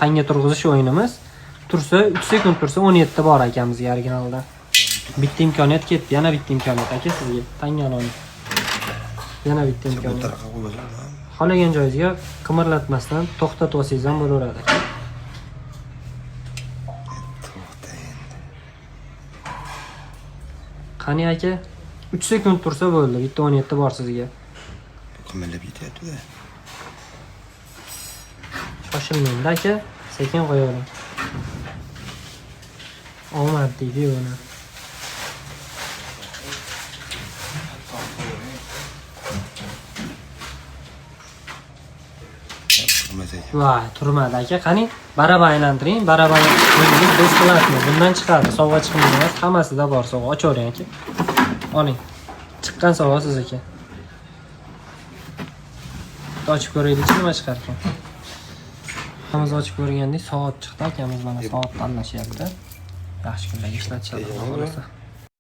Tanga turg'izish o'yinimiz. Tursa 3 sekund tursa 17 bor akamizga originalda. Bitta imkoniyat ketdi, yana bitta imkoniyat aka sizga. Tangani oling. Yana bitta Bu imkoniyat. tarafga qo'yasam. Xohlagan joyingizga qimirlatmasdan to'xtatib olsangiz ham bo'laveradi aka. To'xta endi. Qani aka? 3 sekund tursa bo'ldi. Bitta 17 bor sizga. Qimirlab ketyapti-da. Shoshilmang aka, sekin qo'yavering. Omad deydi buni. Turmas ekan. Voy, turmadi aka. Qani, baraban aylantiring. Baraban o'yinimiz бесплатно. Bundan chiqadi. Sovg'a chiqmaydi emas, hammasida bor sovg'a. Ochavering aka. Oling. Chiqqan sovg'a sizniki. Bitta ochib ko'raylikchi, nima chiqar ekan. Hammamiz ochib ko'rgandek soat chiqdi akamiz, mana soat tanlashyapti. Yaxshi kunlarga ishlatishadi, xudo xohlasa.